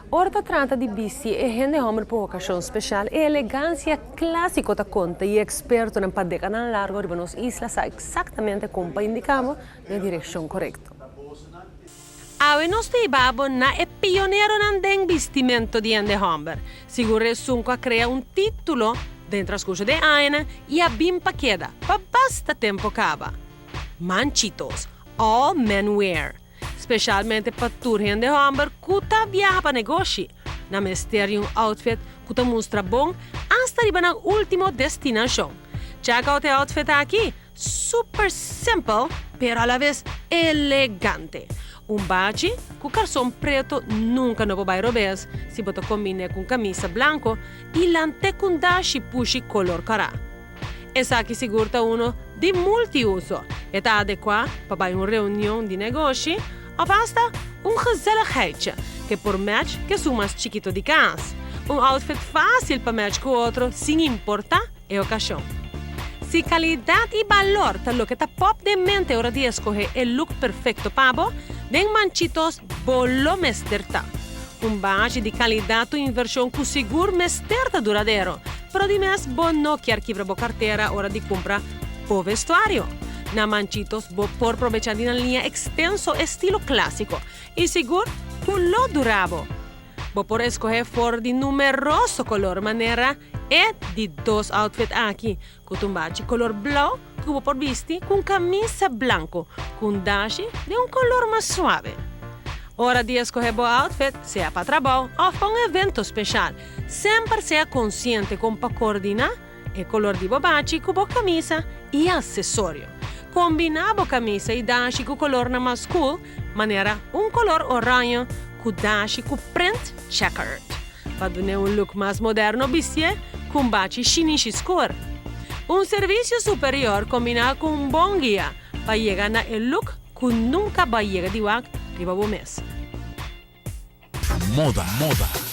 Ora ta trata di bisti e hende homber pa un ocasion special, e elegancia clasico ta conta y expertonan pa decanan largo riba nos isla sa exactamente con pa indica bo den e direccion corecto. Awe nos ta hiba bo na e pioneronan den bistimento di hende homber, sigur esun cu a crea un titulo den transcurso di e añanan y a bin pa keda pa basta tempo caba. Manchitos, all men wear. Specialmente pa tur hende homber cu ta biaha pa negoshi, nan mester di un outfit cu ta mustra bon hasta riba nan ultimo destinacion. Check out e outfit aki, super simple pero alaves elegante. Un bachi cu carson preto nunca no por bay robes si bo ta combine cu un camisa blanco y lante cu un dashi pushi color cora. Esaki sigur ta uno di multiuso. E ta adekuá pa bai un reunion di negoshi òf asta un gezelligheidje ke por match ku esun mas chikito di kas. Un outfit fásil pa match ku otro sin importá e okashon. Si kalidat i balor ta loke ta pòp den mente ora di eskohé e look perfekto pa bo, den Manchitos bo lo mester ta. Un bashi di kalidat un invershon ku sigur mester ta duradero, pero di mes bo no kier kibra bo kartera ora di kumpra bo vestuario. Na Manchitos bo por probecha di nan liña ekstenso estilo klásiko i sigur ku lo dura bo. Bo por eskohe for di numeroso kolor manera e di dos outfit aki, ku ta un bachi kolor blou ku bo por bisti ku un kamisa blanku ku un dashi di un kolor mas suave. Ora di eskohe bo outfit, sea pa trabou òf pa un evento speshal, semper sea konsiente kon pa koordiná e kolor di bo bachi ku bo kamisa i asesorio. Kombiná bo kamisa i dashi ku kolornan mas cool, manera un kolor oraño ku dashi ku print checkered. Pa dun'é un look mas moderno bistié ku un bachi shinishi skur. Un servisio superior kombiná ku un bon guia pa yega na e look ku nunka bo a yega di wak riba bo mes. Moda, moda.